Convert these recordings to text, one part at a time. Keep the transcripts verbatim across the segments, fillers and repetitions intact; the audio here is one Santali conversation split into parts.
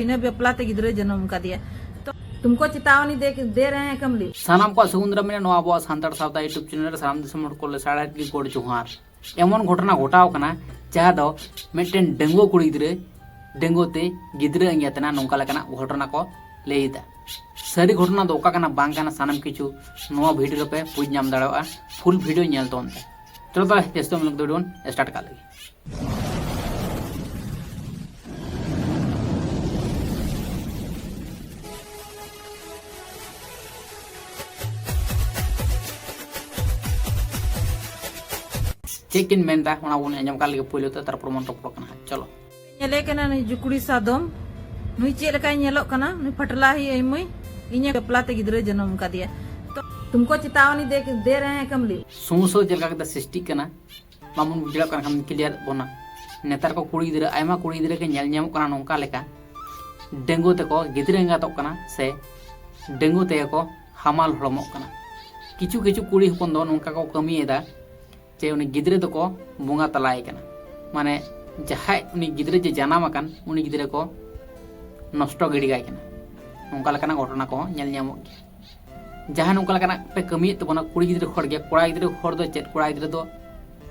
ᱵᱤᱱᱟᱹ ᱵᱟᱯᱞᱟ ᱛᱮ ᱜᱤᱫᱽᱨᱟᱹ ᱡᱟᱱᱟᱢ ᱠᱟᱫᱮᱭᱟ᱾ ᱛᱚ ᱛᱩᱢᱠᱚ ᱪᱮᱛᱟᱣᱟᱱᱤ ᱫᱮ ᱫᱮ ᱨᱮ ᱦᱮᱸ ᱠᱟᱢᱞᱤ᱾ ᱥᱟᱱᱟᱢ ᱠᱚᱣᱟᱜ ᱥᱟᱹᱜᱩᱱ ᱫᱟᱨᱟᱢ ᱢᱮᱱᱟᱜᱼᱟ ᱱᱚᱣᱟ ᱟᱵᱚᱣᱟᱜ ᱥᱟᱱᱛᱟᱲ ᱥᱟᱶᱛᱟ YouTube ᱪᱮᱱᱮᱞ ᱨᱮ᱾ ᱥᱟᱱᱟᱢ ᱫᱤᱥᱚᱢ ᱦᱚᱲ ᱠᱚ ᱞᱟᱹᱥᱟᱲᱦᱮᱫ ᱜᱮ ᱜᱚᱰ ᱡᱚᱦᱟᱨ᱾ ᱮᱢᱚᱱ ᱜᱷᱚᱴᱚᱱᱟ ᱜᱷᱚᱴᱟᱣ ᱠᱟᱱᱟ ᱡᱟᱦᱟᱸ ᱫᱚ ᱢᱤᱫᱴᱮᱱ ᱰᱟᱺᱜᱩᱣᱟᱹ ᱠᱩᱲᱤ ᱜᱤᱫᱽᱨᱟᱹ ᱰᱟᱺᱜᱩᱣᱟᱹ ᱛᱮ ᱜᱤᱫᱽᱨᱟᱹ ᱮᱸᱜᱟᱛ ᱮᱱᱟ, ᱱᱚᱝᱠᱟ ᱞᱮᱠᱟᱱᱟᱜ ᱜᱷᱚᱴᱚᱱᱟ ᱠᱚ ᱞᱟᱹᱭ ᱮᱫᱟ᱾ ᱥᱟᱹᱨᱤ ᱜᱷᱚᱴᱚᱱᱟ ᱫᱚ ᱚᱠᱟ ᱠᱟᱱᱟ ᱵᱟᱝ ᱠᱟᱱᱟ, ᱥᱟᱱᱟᱢ ᱠᱤᱪᱷᱩ ᱱᱚᱣᱟ ᱵᱷᱤᱰᱤᱭᱳ ᱨᱮᱯᱮ ᱵᱩᱡᱽ ᱧᱟᱢ ᱫᱟᱲᱮᱭᱟᱜᱼᱟ᱾ ᱯᱷᱩᱞ ᱵᱷᱤᱰᱤᱭᱳ ᱧᱮᱞ ᱛᱟᱵᱚᱱ ᱯᱮ᱾ ᱪᱚᱞᱚ ᱛᱟᱦᱚᱞᱮ ᱡᱟᱹᱥᱛᱤ ᱵᱟᱝ ᱞᱟᱹᱭ ᱠᱟᱛᱮ ᱵᱷᱤᱰᱤᱭᱳ ᱵᱚᱱ ᱥᱴᱟᱨᱴ ᱠᱟᱜ ᱞᱮᱜᱮ᱾ ᱪᱮᱫ ᱠᱤᱱ ᱢᱮᱱᱫᱟ ᱚᱱᱟ ᱵᱚᱱ ᱟᱸᱡᱚᱢ ᱠᱟᱜ ᱞᱮᱜᱮ ᱯᱳᱭᱞᱳ ᱛᱮ, ᱛᱟᱨᱯᱚᱨ ᱵᱚᱱ ᱨᱚᱯᱚᱲ ᱠᱟᱱᱟ ᱦᱟᱸᱜ᱾ ᱪᱚᱞᱚ᱾ ᱧᱮᱞᱮ ᱠᱟᱱᱟ ᱱᱩᱭ ᱡᱩᱠᱲᱤ ᱥᱟᱫᱚᱢ, ᱱᱩᱭ ᱪᱮᱫ ᱞᱮᱠᱟᱭ ᱧᱮᱞᱚᱜ ᱠᱟᱱᱟ? ᱱᱩᱭ ᱯᱷᱟᱴᱞᱟ ᱦᱩᱭ ᱟᱭᱢᱟᱹᱭ, ᱤᱧᱟᱹᱜ ᱵᱟᱯᱞᱟ ᱛᱮ ᱜᱤᱫᱽᱨᱟᱹ ᱡᱟᱱᱟᱢ ᱠᱟᱫᱮᱭᱟ᱾ ᱛᱚ ᱛᱩᱢᱠᱚ ᱪᱮᱛᱟᱣᱟᱱᱤ ᱫᱮ ᱫᱮ ᱨᱮ ᱦᱮᱸ ᱠᱟᱢᱞᱤ᱾ ᱥᱚᱢᱚᱥᱥᱟ ᱫᱚ ᱪᱮᱫ ᱞᱮᱠᱟ ᱠᱟᱛᱮ ᱥᱨᱤᱥᱴᱤᱜ ᱠᱟᱱᱟ ᱵᱟᱵᱚᱱ ᱵᱩᱡᱽ ᱫᱟᱲᱮᱭᱟᱜ ᱠᱟᱱ ᱠᱷᱟᱱ ᱠᱞᱤᱭᱟᱨ ᱵᱚᱱᱟ᱾ ᱱᱮᱛᱟᱨ ᱠᱚ ᱠᱩᱲᱤ ᱜᱤᱫᱽᱨᱟᱹ, ᱟᱭᱢᱟ ᱠᱩᱲᱤ ᱜᱤᱫᱽᱨᱟᱹ ᱜᱮ ᱧᱮᱞ ᱧᱟᱢᱚᱜ ᱠᱟᱱᱟ ᱱᱚᱝᱠᱟ ᱞᱮᱠᱟ, ᱰᱟᱺᱜᱩᱣᱟᱹ ᱛᱮᱠᱚ ᱜᱤᱫᱽᱨᱟᱹ ᱮᱸᱜᱟᱛᱚᱜ ᱠᱟᱱᱟ ᱥᱮ ᱰᱟᱺᱜᱩᱣᱟᱹ ᱛᱮᱜᱮ ᱠᱚ ᱦᱟᱢᱟᱞ ᱦᱚᱲᱢᱚᱜ ᱠᱟᱱᱟ᱾ ᱠᱤᱪᱷᱩ ᱠᱤᱪᱷᱩ ᱠᱩᱲᱤ ᱦᱚᱯᱚᱱ ᱫᱚ ᱱᱚᱝᱠᱟ ᱠᱚ ᱠᱟᱹᱢᱤᱭᱮᱫᱟ ᱡᱮ ᱩᱱᱤ ᱜᱤᱫᱽᱨᱟᱹ ᱫᱚᱠᱚ ᱵᱚᱸᱜᱟ ᱛᱟᱞᱟᱭᱮ ᱠᱟᱱᱟ, ᱢᱟᱱᱮ ᱡᱟᱦᱟᱸᱭ ᱩᱱᱤ ᱜᱤᱫᱽᱨᱟᱹ ᱡᱮ ᱡᱟᱱᱟᱢ ᱟᱠᱟᱱ ᱩᱱᱤ ᱜᱤᱫᱽᱨᱟᱹ ᱠᱚ ᱱᱚᱥᱴᱚ ᱜᱤᱰᱤ ᱠᱟᱭ ᱠᱟᱱᱟ᱾ ᱱᱚᱝᱠᱟ ᱞᱮᱠᱟᱱᱟᱜ ᱜᱷᱚᱴᱚᱱᱟ ᱠᱚᱦᱚᱸ ᱧᱮᱞ ᱧᱟᱢᱚᱜ ᱜᱮᱭᱟ᱾ ᱡᱟᱦᱟᱸ ᱱᱚᱝᱠᱟ ᱞᱮᱠᱟᱱᱟᱜ ᱯᱮ ᱠᱟᱹᱢᱤᱭᱮᱫ ᱛᱟᱵᱚᱱᱟ ᱠᱩᱲᱤ ᱜᱤᱫᱽᱨᱟᱹ ᱦᱚᱲ ᱜᱮ, ᱠᱚᱲᱟ ᱜᱤᱫᱽᱨᱟᱹ ᱦᱚᱲ ᱫᱚ ᱪᱮᱫ, ᱠᱚᱲᱟ ᱜᱤᱫᱽᱨᱟᱹ ᱫᱚ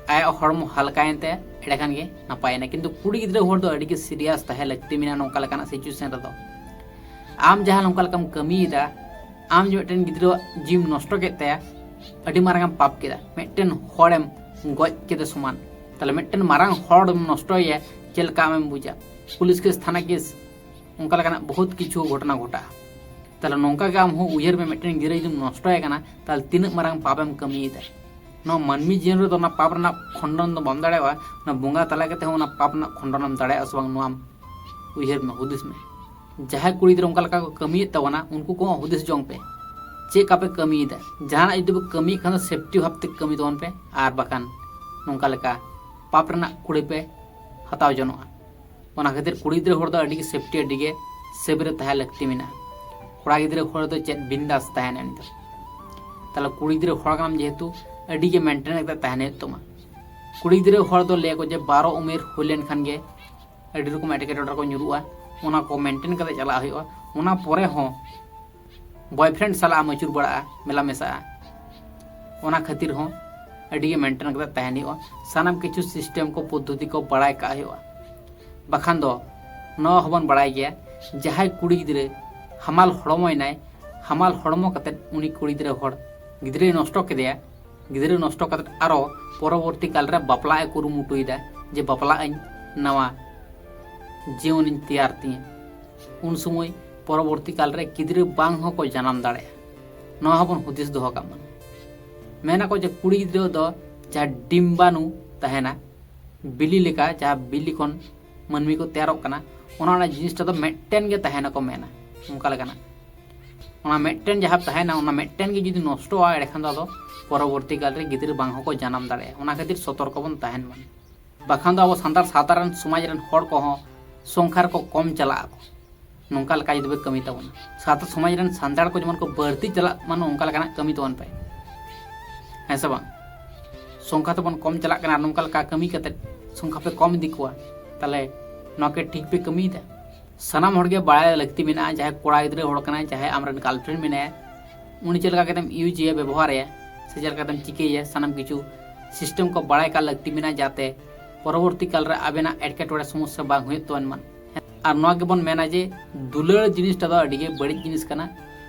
ᱟᱭᱟᱜ ᱦᱚᱲᱢᱚ ᱦᱟᱞᱠᱟᱭᱮᱱ ᱛᱟᱭᱟ, ᱮᱸᱰᱮᱠᱷᱟᱱ ᱜᱮ ᱱᱟᱯᱟᱭᱮᱱᱟ᱾ ᱠᱤᱱᱛᱩ ᱠᱩᱲᱤ ᱜᱤᱫᱽᱨᱟᱹ ᱦᱚᱲ ᱫᱚ ᱟᱹᱰᱤ ᱜᱮ ᱥᱤᱨᱤᱭᱟᱥ ᱛᱟᱦᱮᱸ ᱞᱟᱹᱠᱛᱤ ᱢᱮᱱᱟᱜᱼᱟ ᱱᱚᱝᱠᱟ ᱞᱮᱠᱟᱱᱟᱜ ᱥᱤᱪᱩᱭᱮᱥᱚᱱ ᱨᱮᱫᱚ᱾ ᱟᱢ ᱡᱟᱦᱟᱸ ᱱᱚᱝᱠᱟ ᱞᱮᱠᱟᱢ ᱠᱟᱹᱢᱤᱭᱮᱫᱟ, ᱟᱢ ᱡᱮ ᱢᱤᱫᱴᱮᱱ ᱜᱤᱫᱽᱨᱟᱹᱣᱟᱜ ᱡᱤᱣᱤᱢ ᱱᱚᱥᱴᱚ ᱠᱮᱫ ᱛᱟᱭᱟ, ᱟᱹᱰᱤ ᱢᱟᱨᱟᱝ ᱮᱢ ᱯᱟᱯ ᱠᱮᱫᱟ᱾ ᱢᱤᱫᱴᱮᱱ ᱦᱚᱲᱮᱢ ᱜᱚᱡ ᱠᱮᱫᱮ ᱥᱚᱢᱟᱱ᱾ ᱛᱟᱦᱞᱮ ᱢᱤᱫᱴᱮᱱ ᱢᱟᱨᱟᱝ ᱦᱚᱲᱮᱢ ᱱᱚᱥᱴᱚᱭᱮᱭᱟ, ᱪᱮᱫ ᱞᱮᱠᱟ ᱟᱢᱮᱢ ᱵᱩᱡᱟ? ᱯᱩᱞᱤᱥ ᱠᱮᱥ, ᱛᱷᱟᱱᱟ ᱠᱮᱥ, ᱚᱱᱠᱟ ᱞᱮᱠᱟᱱᱟᱜ ᱵᱚᱦᱩᱛ ᱠᱤᱪᱷᱩ ᱜᱷᱚᱴᱚᱱᱟ ᱜᱷᱚᱴᱟᱜᱼᱟ᱾ ᱛᱟᱦᱞᱮ ᱱᱚᱝᱠᱟ ᱜᱮ ᱟᱢ ᱦᱚᱸ ᱩᱭᱦᱟᱹᱨ ᱢᱮ, ᱢᱤᱫᱴᱮᱱ ᱜᱤᱫᱽᱨᱟᱹ ᱡᱩᱫᱤᱢ ᱱᱚᱥᱴᱚᱭᱮ ᱠᱟᱱᱟ, ᱛᱟᱦᱞᱮ ᱛᱤᱱᱟᱹᱜ ᱢᱟᱨᱟᱝ ᱯᱟᱯᱮᱢ ᱠᱟᱹᱢᱤᱭᱮᱫᱟ᱾ ᱱᱚᱣᱟ ᱢᱟᱹᱱᱢᱤ ᱡᱤᱭᱚᱱ ᱨᱮᱫᱚ ᱚᱱᱟ ᱯᱟᱯ ᱨᱮᱱᱟᱜ ᱠᱷᱚᱸᱰᱚᱱ ᱫᱚ ᱵᱟᱢ ᱫᱟᱲᱮᱭᱟᱜᱼᱟ, ᱚᱱᱟ ᱵᱚᱸᱜᱟ ᱛᱟᱞᱟ ᱠᱟᱛᱮ ᱦᱚᱸ ᱚᱱᱟ ᱯᱟᱯ ᱨᱮᱱᱟᱜ ᱠᱷᱚᱸᱰᱚᱱᱮᱢ ᱫᱟᱲᱮᱭᱟᱜᱼᱟ ᱥᱮ ᱵᱟᱝ, ᱱᱚᱣᱟᱢ ᱩᱭᱦᱟᱹᱨ ᱢᱮ, ᱦᱩᱫᱤᱥ ᱢᱮ᱾ ᱡᱟᱦᱟᱸᱭ ᱠᱩᱲᱤ ᱜᱤᱫᱽᱨᱟᱹ ᱚᱱᱠᱟ ᱞᱮᱠᱟ ᱠᱚ ᱠᱟᱹᱢᱤᱭᱮᱫ ᱛᱟᱵᱚᱱᱟ, ᱩᱱᱠᱩ ᱠᱚᱦᱚᱸ ᱦᱩᱫᱤᱥ ᱡᱚᱝ ᱯᱮ, ᱪᱮᱫ ᱞᱮᱠᱟ ᱯᱮ ᱠᱟᱹᱢᱤᱭᱮᱫᱟ᱾ ᱡᱟᱦᱟᱱᱟᱜ ᱡᱩᱫᱤ ᱯᱮ ᱠᱟᱹᱢᱤᱭᱮᱫ ᱠᱷᱟᱱ ᱫᱚ ᱥᱮᱯᱴᱤ ᱵᱷᱟᱵᱽ ᱛᱮ ᱠᱟᱹᱢᱤ ᱛᱟᱵᱚᱱ ᱯᱮ, ᱟᱨ ᱵᱟᱠᱷᱟᱱ ᱱᱚᱝᱠᱟ ᱞᱮᱠᱟ ᱯᱟᱯ ᱨᱮᱱᱟᱜ ᱠᱩᱲᱟᱹᱭ ᱯᱮ ᱦᱟᱛᱟᱣ ᱡᱚᱱᱚᱜᱼᱟ᱾ ᱚᱱᱟ ᱠᱷᱟᱹᱛᱤᱨ ᱠᱩᱲᱤ ᱜᱤᱫᱽᱨᱟᱹ ᱦᱚᱲ ᱫᱚ ᱟᱹᱰᱤ ᱜᱮ ᱥᱮᱯᱴᱤ, ᱟᱹᱰᱤ ᱜᱮ ᱥᱮᱵᱷ ᱨᱮ ᱛᱟᱦᱮᱸ ᱞᱟᱹᱠᱛᱤ ᱢᱮᱱᱟᱜᱼᱟ᱾ ᱠᱚᱲᱟ ᱜᱤᱫᱽᱨᱟᱹ ᱦᱚᱲ ᱫᱚ ᱪᱮᱫ ᱵᱤᱱᱫᱟᱥ ᱛᱟᱦᱮᱱᱟ ᱩᱱᱤ ᱫᱚ᱾ ᱛᱟᱦᱞᱮ ᱠᱩᱲᱤ ᱜᱤᱫᱽᱨᱟᱹ ᱦᱚᱲ ᱠᱟᱱᱟᱢ ᱡᱮᱦᱮᱛᱩ, ᱟᱹᱰᱤ ᱜᱮ ᱢᱮᱱᱴᱮᱱ ᱠᱟᱛᱮ ᱛᱟᱦᱮᱱ ᱦᱩᱭᱩᱜ ᱛᱟᱢᱟ᱾ ᱠᱩᱲᱤ ᱜᱤᱫᱽᱨᱟᱹ ᱦᱚᱲ ᱫᱚ ᱞᱟᱹᱭ ᱟᱠᱚ ᱡᱮ ᱵᱟᱨᱚ ᱩᱢᱮᱨ ᱦᱩᱭ ᱞᱮᱱᱠᱷᱟᱱ ᱜᱮ ᱟᱹᱰᱤ ᱨᱚᱠᱚᱢ ᱮᱴᱠᱮᱴᱚᱬᱮ ᱨᱮᱠᱚ ᱧᱩᱨᱩᱜᱼᱟ᱾ ᱚᱱᱟ ᱠᱚ ᱢᱮᱱᱴᱮᱱ ᱠᱟᱛᱮ ᱪᱟᱞᱟᱜ ᱦᱩᱭᱩᱜᱼᱟ᱾ ᱚᱱᱟ ᱯᱚᱨᱮ ᱦᱚᱸ ᱵᱚᱭᱯᱷᱨᱮᱱᱰ ᱥᱟᱞᱟᱜ ᱮᱢ ᱟᱹᱪᱩᱨ ᱵᱟᱲᱟᱜᱼᱟ, ᱢᱮᱞᱟ ᱢᱮᱥᱟᱜᱼᱟ, ᱚᱱᱟ ᱠᱷᱟᱹᱛᱤᱨ ᱦᱚᱸ ᱟᱹᱰᱤ ᱜᱮ ᱢᱮᱱᱴᱮᱱ ᱠᱟᱛᱮ ᱛᱟᱦᱮᱱ ᱦᱩᱭᱩᱜᱼᱟ᱾ ᱥᱟᱱᱟᱢ ᱠᱤᱪᱷᱩ ᱥᱤᱥᱴᱮᱢ ᱠᱚ, ᱯᱚᱫᱽᱫᱷᱚᱛᱤ ᱠᱚ ᱵᱟᱲᱟᱭ ᱠᱟᱜ ᱦᱩᱭᱩᱜᱼᱟ᱾ ᱵᱟᱠᱷᱟᱱ ᱫᱚ ᱱᱚᱣᱟ ᱦᱚᱸᱵᱚᱱ ᱵᱟᱲᱟᱭ ᱜᱮᱭᱟ, ᱡᱟᱦᱟᱸᱭ ᱠᱩᱲᱤ ᱜᱤᱫᱽᱨᱟᱹ ᱦᱟᱢᱟᱞ ᱦᱚᱲᱢᱚᱭᱮᱱᱟᱭ, ᱦᱟᱢᱟᱞ ᱦᱚᱲᱢᱚ ᱠᱟᱛᱮ ᱩᱱᱤ ᱠᱩᱲᱤ ᱜᱤᱫᱽᱨᱟᱹ ᱦᱚᱲ ᱜᱤᱫᱽᱨᱟᱹᱭ ᱱᱚᱥᱴᱚ ᱠᱮᱫᱮᱭᱟ, ᱜᱤᱫᱽᱨᱟᱹ ᱱᱚᱥᱴᱚ ᱠᱟᱛᱮ ᱟᱨᱚ ᱯᱚᱨᱚᱵᱚᱨᱛᱤ ᱠᱟᱞ ᱨᱮ ᱵᱟᱯᱞᱟᱜ ᱮ ᱠᱩᱨᱩᱢᱩᱴᱩᱭᱮᱫᱟ ᱡᱮ ᱵᱟᱯᱞᱟᱜ ᱟᱹᱧ, ᱱᱟᱣᱟ ᱡᱤᱭᱚᱱᱤᱧ ᱛᱮᱭᱟᱨ ᱛᱤᱧᱟᱹ, ᱩᱱ ᱥᱚᱢᱚᱭ ᱯᱚᱨᱚᱵᱚᱨᱛᱤ ᱠᱟᱞ ᱨᱮ ᱜᱤᱫᱽᱨᱟᱹ ᱵᱟᱝ ᱦᱚᱸᱠᱚ ᱡᱟᱱᱟᱢ ᱫᱟᱲᱮᱭᱟᱜᱼᱟ᱾ ᱱᱚᱣᱟ ᱦᱚᱸᱵᱚᱱ ᱦᱩᱫᱤᱥ ᱫᱚᱦᱚ ᱠᱟᱜ ᱢᱟ᱾ ᱢᱮᱱᱟᱠᱚ ᱡᱮ ᱠᱩᱲᱤ ᱜᱤᱫᱽᱨᱟᱹ ᱫᱚ ᱡᱟᱦᱟᱸ ᱰᱤᱢᱵᱟᱱᱩ ᱛᱟᱦᱮᱱᱟ, ᱵᱤᱞᱤ ᱞᱮᱠᱟ, ᱡᱟᱦᱟᱸ ᱵᱤᱞᱤ ᱠᱷᱚᱱ ᱢᱟᱹᱱᱢᱤ ᱠᱚ ᱛᱮᱭᱟᱨᱚᱜ ᱠᱟᱱᱟ, ᱚᱱᱟ ᱚᱱᱟ ᱡᱤᱱᱤᱥᱴᱟ ᱫᱚ ᱢᱤᱫᱴᱮᱱ ᱜᱮ ᱛᱟᱦᱮᱱᱟᱠᱚ ᱢᱮᱱᱟ, ᱚᱱᱠᱟ ᱞᱮᱠᱟᱱᱟᱜ᱾ ᱚᱱᱟ ᱢᱤᱫᱴᱮᱱ ᱡᱟᱦᱟᱸ ᱛᱟᱦᱮᱱᱟ, ᱚᱱᱟ ᱢᱤᱫᱴᱮᱱ ᱜᱮ ᱡᱩᱫᱤ ᱱᱚᱥᱴᱚᱜᱼᱟ, ᱮᱸᱰᱮᱠᱷᱟᱱ ᱫᱚ ᱟᱫᱚ ᱯᱚᱨᱚᱵᱚᱨᱛᱤ ᱠᱟᱞ ᱨᱮ ᱜᱤᱫᱽᱨᱟᱹ ᱵᱟᱝ ᱦᱚᱸᱠᱚ ᱡᱟᱱᱟᱢ ᱫᱟᱲᱮᱭᱟᱜᱼᱟ᱾ ᱚᱱᱟ ᱠᱷᱟᱹᱛᱤᱨ ᱥᱚᱛᱚᱨᱠᱚ ᱵᱚᱱ ᱛᱟᱦᱮᱱ ᱢᱟ᱾ ᱵᱟᱠᱷᱟᱱ ᱫᱚ ᱟᱵᱚ ᱥᱟᱱᱛᱟᱲ ᱥᱟᱶᱛᱟ ᱨᱮᱱ ᱥᱚᱢᱟᱡᱽ ᱨᱮᱱ ᱦᱚᱲ ᱠᱚᱦᱚᱸ ᱥᱚᱝᱠᱷᱟ ᱨᱮᱠᱚ ᱠᱚᱢ ᱪᱟᱞᱟᱜ ᱟᱠᱚ, ᱱᱚᱝᱠᱟ ᱞᱮᱠᱟ ᱡᱩᱫᱤ ᱯᱮ ᱠᱟᱹᱢᱤ ᱛᱟᱵᱚᱱᱟ᱾ ᱥᱟᱶᱛᱟ ᱥᱚᱢᱟᱡᱽ ᱨᱮᱱ ᱥᱟᱱᱛᱟᱲ ᱠᱚ ᱡᱮᱢᱚᱱ ᱠᱚ ᱵᱟᱹᱲᱛᱤ ᱪᱟᱞᱟᱜ ᱢᱟ, ᱱᱚᱝᱠᱟ ᱞᱮᱠᱟᱱᱟᱜ ᱠᱟᱹᱢᱤ ᱛᱟᱵᱚᱱ ᱯᱮ, ᱦᱮᱸ ᱥᱮ ᱵᱟᱝ? ᱥᱚᱝᱠᱷᱟ ᱛᱮᱵᱚᱱ ᱠᱚᱢ ᱪᱟᱞᱟᱜ ᱠᱟᱱᱟ, ᱱᱚᱝᱠᱟ ᱞᱮᱠᱟ ᱠᱟᱹᱢᱤ ᱠᱟᱛᱮ ᱥᱚᱝᱠᱷᱟ ᱯᱮ ᱠᱚᱢ ᱤᱫᱤ ᱠᱚᱣᱟ, ᱛᱟᱦᱚᱞᱮ ᱱᱚᱣᱟ ᱠᱤ ᱴᱷᱤᱠ ᱯᱮ ᱠᱟᱹᱢᱤᱭᱮᱫᱟ? ᱥᱟᱱᱟᱢ ᱦᱚᱲᱜᱮ ᱵᱟᱲᱟᱭ ᱞᱟᱹᱠᱛᱤ ᱢᱮᱱᱟᱜᱼᱟ, ᱡᱟᱦᱟᱸᱭ ᱠᱚᱲᱟ ᱜᱤᱫᱽᱨᱟᱹ ᱦᱚᱲ ᱠᱟᱱᱟᱭ, ᱡᱟᱦᱟᱸᱭ ᱟᱢᱨᱮᱱ ᱜᱟᱨᱞᱯᱷᱨᱮᱱᱰ ᱢᱮᱱᱟᱭᱟ, ᱩᱱᱤ ᱪᱮᱫ ᱞᱮᱠᱟ ᱠᱟᱛᱮᱢ ᱤᱭᱩᱡᱽ ᱮᱭᱟ, ᱵᱮᱵᱚᱦᱟᱨ ᱮᱭᱟ, ᱥᱮ ᱪᱮᱫ ᱞᱮᱠᱟ ᱠᱟᱛᱮᱢ ᱪᱤᱠᱟᱹᱭᱮᱭᱟ, ᱥᱟᱱᱟᱢ ᱠᱤᱪᱷᱩ ᱥᱤᱥᱴᱮᱢ ᱠᱚ ᱵᱟᱲᱟᱭ ᱠᱟᱜ ᱞᱟᱹᱠᱛᱤ ᱢᱮᱱᱟᱜᱼᱟ, ᱡᱟᱛᱮ ᱯᱚᱨᱚᱵᱚᱨᱛᱤ ᱠᱟᱞ ᱨᱮ ᱟᱵᱮᱱᱟᱜ ᱮᱴᱠᱮᱴᱚᱬᱮ ᱥᱚᱢᱚᱥᱥᱟ ᱵᱟᱝ ᱦᱩᱭᱩᱜ ᱛᱟᱵᱮᱱ ᱢᱟ᱾ ᱟᱨ ᱱᱚᱣᱟ ᱜᱮᱵᱚᱱ ᱢᱮᱱᱟ ᱡᱮ ᱫᱩᱞᱟᱹᱲ ᱡᱤᱱᱤᱥᱴᱟ ᱫᱚ ᱟᱹᱰᱤ ᱜᱮ ᱵᱟᱹᱲᱤᱡ ᱡᱤᱱᱤᱥ ᱠᱟᱱᱟ᱾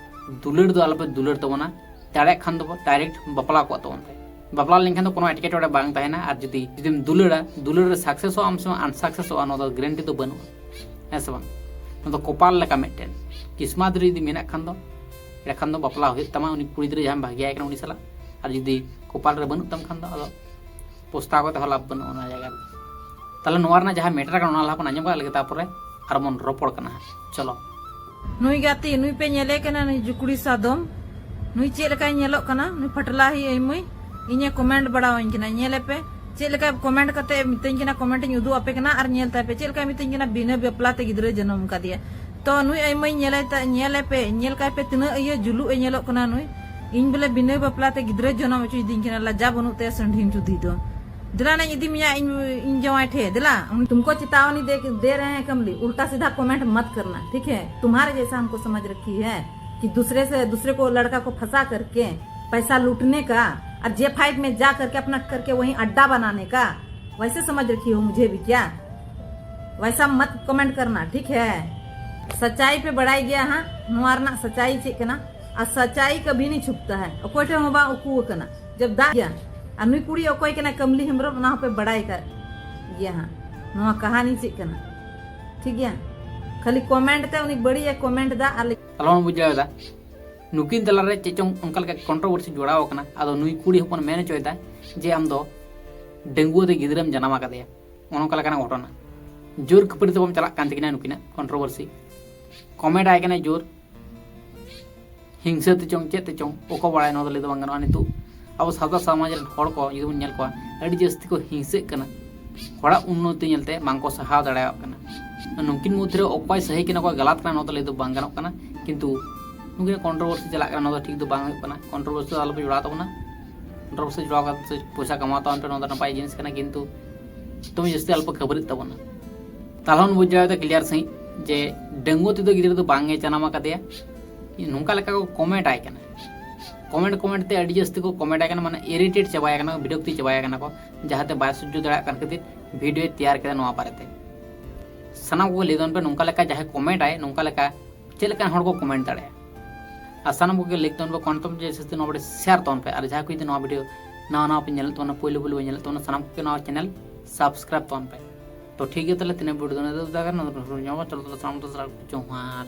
ᱫᱩᱞᱟᱹᱲ ᱫᱚ ᱟᱞᱚᱯᱮ ᱫᱩᱞᱟᱹᱲ ᱛᱟᱵᱚᱱᱟ, ᱫᱟᱲᱮᱭᱟᱜ ᱠᱷᱟᱱ ᱫᱚ ᱰᱟᱭᱨᱮᱠᱴ ᱵᱟᱯᱞᱟ ᱠᱚᱜ ᱛᱟᱵᱚᱱ ᱯᱮ᱾ ᱵᱟᱯᱞᱟ ᱞᱮᱱᱠᱷᱟᱱ ᱫᱚ ᱠᱳᱱᱳ ᱮᱴᱠᱮᱴᱚᱬᱮ ᱵᱟᱝ ᱛᱟᱦᱮᱱᱟ᱾ ᱟᱨ ᱡᱩᱫᱤ, ᱡᱩᱫᱤᱢ ᱫᱩᱞᱟᱹᱲᱟ, ᱫᱩᱞᱟᱹᱲ ᱨᱮ ᱥᱟᱠᱥᱮᱥᱚᱜ ᱟᱢ ᱥᱮ ᱟᱱᱥᱟᱠᱥᱮᱥᱚᱜᱼᱟ, ᱱᱚᱣᱟ ᱫᱚ ᱜᱮᱨᱮᱱᱴᱤ ᱫᱚ ᱵᱟᱹᱱᱩᱜᱼᱟ, ᱦᱮᱸ ᱥᱮ ᱵᱟᱝ? ᱱᱚᱣᱟ ᱫᱚ ᱠᱚᱯᱟᱞ ᱞᱮᱠᱟ ᱢᱤᱫᱴᱮᱱ, ᱠᱤᱥᱢᱟᱛ ᱨᱮ ᱡᱩᱫᱤ ᱢᱮᱱᱟᱜ ᱠᱷᱟᱱ ᱫᱚ, ᱮᱸᱰᱮᱠᱷᱟᱱ ᱫᱚ ᱵᱟᱯᱞᱟ ᱦᱩᱭᱩᱜ ᱛᱟᱢᱟ ᱩᱱᱤ ᱠᱩᱲᱤ ᱜᱤᱫᱽᱨᱟᱹ ᱡᱟᱦᱟᱸᱭᱮᱢ ᱵᱷᱟᱹᱜᱤᱭᱟᱭ ᱠᱟᱱᱟ ᱩᱱᱤ ᱥᱟᱞᱟᱜ᱾ ᱟᱨ ᱡᱩᱫᱤ ᱠᱚᱯᱟᱞ ᱨᱮ ᱵᱟᱹᱱᱩᱜ ᱛᱟᱢ ᱠᱷᱟᱱ ᱫᱚ ᱟᱫᱚ ᱯᱚᱥᱛᱟᱣ ᱠᱟᱛᱮ ᱦᱚᱸ ᱞᱟᱵᱷ ᱵᱟᱹᱱᱩᱜᱼᱟ ᱚᱱᱟ ᱡᱟᱭᱜᱟ ᱨᱮ᱾ ᱛᱟᱦᱞᱮ ᱱᱚᱣᱟ ᱨᱮᱱᱟᱜ ᱡᱟᱦᱟᱸ ᱢᱮᱴᱟᱨ ᱠᱟᱱᱟ ᱚᱱᱟ ᱞᱟᱦᱟ ᱵᱚᱱ ᱟᱸᱡᱚᱢ ᱠᱟᱜ ᱞᱮᱜᱮ, ᱛᱟᱨᱯᱚᱨᱮ ᱟᱨ ᱵᱚᱱ ᱨᱚᱯᱚᱲ ᱠᱟᱱᱟ ᱦᱟᱸᱜ᱾ ᱪᱚᱞᱚ᱾ ᱱᱩᱭ ᱜᱟᱛᱮ, ᱱᱩᱭ ᱯᱮ ᱧᱮᱞᱮ ᱠᱟᱱᱟ, ᱱᱩᱭ ᱡᱩᱠᱲᱤ ᱥᱟᱫᱚᱢ, ᱱᱩᱭ ᱪᱮᱫ ᱞᱮᱠᱟᱭ ᱧᱮᱞᱚᱜ ᱠᱟᱱᱟ? ᱱᱩᱭ ᱯᱷᱟᱴᱞᱟ ᱦᱤ ᱟᱹᱭᱢᱟᱹᱭ ᱤᱧᱮ ᱠᱚᱢᱮᱱᱴ ᱵᱟᱲᱟᱣᱟᱹᱧ ᱠᱟᱱᱟ, ᱧᱮᱞᱮ ᱯᱮ ᱪᱮᱫ ᱞᱮᱠᱟ ᱠᱚᱢᱮᱱᱴ ᱠᱟᱛᱮ ᱢᱤᱛᱟᱹᱧ ᱠᱟᱱᱟ, ᱠᱚᱢᱮᱱᱴ ᱤᱧ ᱩᱫᱩᱜ ᱟᱯᱮ ᱠᱟᱱᱟ ᱟᱨ ᱧᱮᱞ ᱛᱟᱭ ᱯᱮ ᱪᱮᱫ ᱞᱮᱠᱟᱭ ᱢᱤᱛᱟᱹᱧ ᱠᱟᱱᱟ, ᱵᱤᱱᱟᱹ ᱵᱟᱯᱞᱟ ᱛᱮ ᱜᱤᱫᱽᱨᱟᱹ ᱡᱚᱱᱚᱢ ᱠᱟᱫᱮᱭᱟ᱾ ᱛᱚ ᱱᱩᱭ ᱟᱹᱭᱢᱟᱹᱭ ᱧᱮᱞᱮ ᱛᱟ-, ᱧᱮᱞᱮ ᱯᱮ, ᱧᱮᱞ ᱠᱟᱭ ᱯᱮ ᱛᱤᱱᱟᱹᱜ ᱤᱭᱟᱹ ᱡᱩᱞᱩᱜ ᱮ ᱧᱮᱞᱚᱜ ᱠᱟᱱᱟ ᱱᱩᱭ᱾ ᱤᱧ ᱵᱚᱞᱮ ᱵᱤᱱᱟᱹ ᱵᱟᱯᱞᱟ ᱛᱮ ᱜᱤᱫᱽᱨᱟᱹ ᱡᱚᱱᱚᱢ ᱦᱚᱪᱚᱭᱤᱫᱤᱧ ᱠᱟᱱᱟ, ᱞᱟᱡᱟ ᱵᱟᱹᱱᱩᱜ ᱛᱟᱭᱟ ᱥᱟᱺᱰᱷᱤᱢ ᱪᱩᱫᱤ ᱫᱚ᱾ ᱫᱮᱞᱟ ᱱᱟᱧ ᱤᱫᱤ ᱢᱮᱭᱟ ᱤᱧ, ᱤᱧ ᱡᱟᱶᱟᱭ ᱴᱷᱮ, ᱫᱮᱞᱟ᱾ हम तुमको चेतावनी दे, दे रहे हैं कमली, उल्टा सीधा कमेंट मत करना, ठीक है? तुम्हारे जैसा हमको समझ रखी है कि दूसरे से, दूसरे को, लड़का को फंसा करके पैसा लूटने का और जे फाइव में जा करके अपना करके वहीं अड्डा बनाने का, वैसे समझ रखी हो मुझे भी क्या? वैसा मत कमेंट करना, ठीक है? सच्चाई पे बड़ाई गया, हाँ, ᱱᱚᱣᱟ ᱨᱮᱱᱟᱜ ᱥᱟᱪᱟᱭ ᱪᱮᱫ ᱠᱟᱱᱟ? ᱟᱨ ᱥᱟᱪᱟᱭ ᱠᱟᱵᱷᱤ ᱱᱤ ᱪᱷᱩᱯᱛᱟ ᱦᱟᱭ, ᱚᱠᱚᱭ ᱴᱷᱮᱱ ᱦᱚᱸ ᱵᱟᱝ ᱩᱠᱩ ᱟᱠᱟᱱᱟ᱾ ᱡᱟᱵ ᱫᱟᱜ ᱜᱮᱭᱟ᱾ ᱟᱨ ᱱᱩᱭ ᱠᱩᱲᱤ ᱚᱠᱚᱭ ᱠᱟᱱᱟᱭ? ᱠᱟᱢᱞᱤ ᱦᱮᱢᱵᱨᱚᱢ, ᱚᱱᱟ ᱦᱚᱸᱯᱮ ᱵᱟᱲᱟᱭ ᱠᱟᱜ ᱜᱮᱭᱟ ᱦᱟᱸᱜ᱾ ᱱᱚᱣᱟ ᱠᱟᱦᱟᱱᱤ ᱪᱮᱫ ᱠᱟᱱᱟ? ᱴᱷᱤᱠ ᱜᱮᱭᱟ, ᱠᱷᱟᱹᱞᱤ ᱠᱚᱢᱮᱱᱴ ᱛᱮ ᱩᱱᱤ ᱵᱟᱹᱲᱤᱡ ᱮ ᱠᱚᱢᱮᱱᱴ ᱫᱟ᱾ ᱟᱨ ᱟᱞᱚ ᱵᱚᱱ ᱵᱩᱡᱷᱟᱹᱣ ᱮᱫᱟ, ᱱᱩᱠᱤᱱ ᱛᱟᱞᱟᱨᱮ ᱪᱮᱫ ᱪᱚᱝ ᱚᱱᱠᱟ ᱞᱮᱠᱟ ᱠᱚᱱᱴᱨᱳᱵᱷᱟᱨᱥᱤ ᱡᱚᱲᱟᱣ ᱟᱠᱟᱱᱟ᱾ ᱟᱫᱚ ᱱᱩᱭ ᱠᱩᱲᱤ ᱦᱚᱯᱚᱱ ᱢᱮᱱ ᱦᱚᱪᱚᱭᱮᱫᱟ ᱡᱮ ᱟᱢ ᱫᱚ ᱰᱟᱺᱜᱩᱣᱟᱹ ᱛᱮ ᱜᱤᱫᱽᱨᱟᱹᱢ ᱡᱟᱱᱟᱢ ᱟᱠᱟᱫᱮᱭᱟ, ᱚᱱᱮ ᱚᱱᱠᱟ ᱞᱮᱠᱟᱱᱟᱜ ᱜᱷᱚᱴᱚᱱᱟ᱾ ᱡᱳᱨ ᱠᱷᱟᱹᱯᱟᱹᱨᱤ ᱛᱟᱯᱟᱢ ᱪᱟᱞᱟᱜ ᱠᱟᱱ ᱛᱟᱹᱠᱤᱱᱟ ᱱᱩᱠᱤᱱᱟᱜ ᱠᱚᱱᱴᱨᱳᱵᱷᱟᱨᱥᱤ᱾ ᱠᱚᱢᱮᱱᱴ ᱟᱭ ᱠᱟᱱᱟᱭ ᱡᱳᱨ, ᱦᱤᱝᱥᱟᱹ ᱛᱮ ᱪᱚᱝ ᱪᱮᱫ ᱛᱮ ᱪᱚᱝ, ᱚᱠᱚ ᱵᱟᱲᱟᱭ, ᱱᱚᱣᱟ ᱫᱚ ᱞᱟᱹᱭ ᱫᱚ ᱵᱟᱝ ᱜᱟᱱᱚᱜᱼᱟ᱾ ᱱᱤᱛᱚᱜ ᱟᱵᱚ ᱥᱟᱶᱛᱟ ᱥᱚᱢᱟᱡᱽ ᱨᱮᱱ ᱦᱚᱲ ᱠᱚ ᱡᱩᱫᱤ ᱵᱚᱱ ᱧᱮᱞ ᱠᱚᱣᱟ, ᱟᱹᱰᱤ ᱡᱟᱹᱥᱛᱤ ᱠᱚ ᱦᱤᱝᱥᱟᱹᱜ ᱠᱟᱱᱟ, ᱦᱚᱲᱟᱜ ᱩᱱᱱᱚᱛᱤ ᱧᱮᱞᱛᱮ ᱵᱟᱝ ᱠᱚ ᱥᱟᱦᱟᱣ ᱫᱟᱲᱮᱭᱟᱜ ᱠᱟᱱᱟ᱾ ᱱᱩᱠᱤᱱ ᱢᱚᱫᱽᱫᱷᱮ ᱨᱮ ᱚᱠᱚᱭ ᱥᱟᱹᱦᱤ ᱠᱟᱱᱟ, ᱚᱠᱚᱭ ᱜᱟᱞᱟᱛ ᱠᱟᱱᱟ, ᱱᱚᱣᱟ ᱫᱚ ᱞᱟᱹᱭ ᱫᱚ ᱵᱟᱝ ᱜᱟᱱᱚᱜ ᱠᱟᱱᱟ᱾ ᱠᱤᱱᱛᱩ ᱱᱩᱠᱤᱱᱟᱜ ᱠᱚᱱᱴᱨᱳᱵᱷᱟᱨᱥᱤ ᱪᱟᱞᱟᱜ ᱠᱟᱱᱟ, ᱱᱚᱣᱟ ᱫᱚ ᱴᱷᱤᱠ ᱫᱚ ᱵᱟᱝ ᱦᱩᱭᱩᱜ ᱠᱟᱱᱟ᱾ ᱠᱚᱱᱴᱨᱳᱵᱷᱟᱨᱥᱤ ᱫᱚ ᱟᱞᱚᱯᱮ ᱡᱚᱲᱟᱣ ᱛᱟᱵᱚᱱᱟ᱾ ᱠᱚᱱᱴᱨᱳᱵᱷᱟᱨᱥᱤ ᱡᱚᱲᱟᱣ ᱠᱟᱛᱮ ᱯᱚᱭᱥᱟ ᱠᱟᱢᱟᱣ ᱛᱟᱵᱚᱱ ᱯᱮ, ᱱᱚᱣᱟ ᱫᱚ ᱱᱟᱯᱟᱭ ᱡᱤᱱᱤᱥ ᱠᱟᱱᱟ, ᱠᱤᱱᱛᱩ ᱫᱚᱢᱮ ᱡᱟᱹᱥᱛᱤ ᱟᱞᱚᱯᱮ ᱠᱷᱟᱹᱯᱟᱹᱨᱤᱜ ᱛᱟᱵᱚᱱᱟ᱾ ᱛᱟᱦᱞᱮ ᱵᱚᱱ ᱵᱩᱡᱷᱟᱹᱣ ᱮᱫᱟ ᱠᱞᱤᱭᱟᱨ ᱥᱟᱺᱦᱤᱡ ᱡᱮ ᱰᱟᱺᱜᱩᱣᱟᱹ ᱛᱮᱫᱚ ᱜᱤᱫᱽᱨᱟᱹ ᱫᱚ ᱵᱟᱝ ᱮ ᱡᱟᱱᱟᱢ ᱟᱠᱟᱫᱮᱭᱟ, ᱱᱚᱝᱠᱟ ᱞᱮᱠᱟ ᱠᱚ ᱠᱚᱢᱮᱱᱴ ᱟᱭ ᱠᱟᱱᱟ᱾ ᱠᱚᱢᱮᱱᱴ ᱠᱚᱢᱮᱱᱴ ᱛᱮ ᱟᱹᱰᱤ ᱡᱟᱹᱥᱛᱤ ᱠᱚ ᱠᱚᱢᱮᱱᱴ ᱟᱭ ᱠᱟᱱᱟ, ᱢᱟᱱᱮ ᱤᱨᱤᱴᱮᱴ ᱪᱟᱵᱟᱭ ᱠᱟᱱᱟ ᱠᱚ, ᱵᱤᱨᱚᱠᱛᱤ ᱪᱟᱵᱟᱭ ᱠᱟᱱᱟ ᱠᱚ, ᱡᱟᱦᱟᱸᱛᱮ ᱵᱟᱭ ᱥᱚᱡᱽᱡᱚ ᱫᱟᱲᱮᱭᱟᱜ ᱠᱟᱱ ᱠᱷᱟᱹᱛᱤᱨ ᱵᱷᱤᱰᱤᱭᱳᱭ ᱛᱮᱭᱟᱨ ᱠᱮᱫᱟ ᱱᱚᱣᱟ ᱵᱟᱨᱮᱛᱮ᱾ ᱥᱟᱱᱟᱢ ᱠᱚᱜᱮ ᱞᱟᱹᱭ ᱛᱟᱵᱚᱱ ᱯᱮ, ᱱᱚᱝᱠᱟ ᱞᱮᱠᱟ ᱡᱟᱦᱟᱸᱭ ᱠᱚᱢᱮᱱᱴ ᱟᱭ, ᱱᱚᱝᱠᱟ ᱞᱮᱠᱟ ᱪᱮᱫ ᱞᱮᱠᱟᱱ ᱦᱚᱲ ᱠᱚ ᱠᱚᱢᱮᱱᱴ ᱫᱟᱲᱮᱭᱟᱜᱼᱟ? ᱟᱨ ᱥᱟᱱᱟᱢ ᱠᱚᱜᱮ ᱞᱟᱹᱭ ᱛᱟᱵᱚᱱ ᱯᱮ, ᱠᱚᱱᱴᱮᱱᱴ ᱡᱮ ᱥᱟᱹᱥᱛᱤ ᱱᱚᱣᱟ ᱵᱟᱨᱮ ᱥᱮᱭᱟᱨ ᱛᱟᱵᱚᱱ ᱯᱮ᱾ ᱟᱨ ᱡᱟᱦᱟᱸᱭ ᱠᱚ ᱡᱩᱫᱤ ᱱᱚᱣᱟ ᱵᱷᱤᱰᱤᱭᱳ ᱱᱟᱣᱟ ᱱᱟᱣᱟ ᱯᱮ ᱧᱮᱞᱮᱫ ᱛᱟᱵᱚᱱᱟ, ᱯᱳᱭᱞᱳ ᱯᱳᱭᱞᱳ ᱯᱮ ᱧᱮᱞᱮᱫ ᱛᱟᱵᱚᱱᱟ, ᱥᱟᱱᱟᱢ ᱠᱚᱜᱮ ᱱᱚᱣᱟ ᱪᱮᱱᱮᱞ ᱥᱟᱵᱥᱠᱨᱟᱭᱤᱵ ᱛᱟᱵᱚᱱ ᱯᱮ᱾ ᱛᱚ ᱴᱷᱤᱠ ᱜᱮᱭᱟ, ᱛᱟᱦᱞᱮ ᱛᱤᱱᱟᱹᱜ ᱵᱷᱤᱰᱤᱭᱳ ᱫᱚ ᱱᱤᱛᱚᱜ ᱫᱚ ᱧᱟᱢᱟ, ᱪᱚᱞᱚ ᱛᱚᱵᱮ ᱥᱟᱱᱟᱢ ᱠᱚ ᱥᱟᱞᱟᱜ ᱡᱚᱦᱟᱨ᱾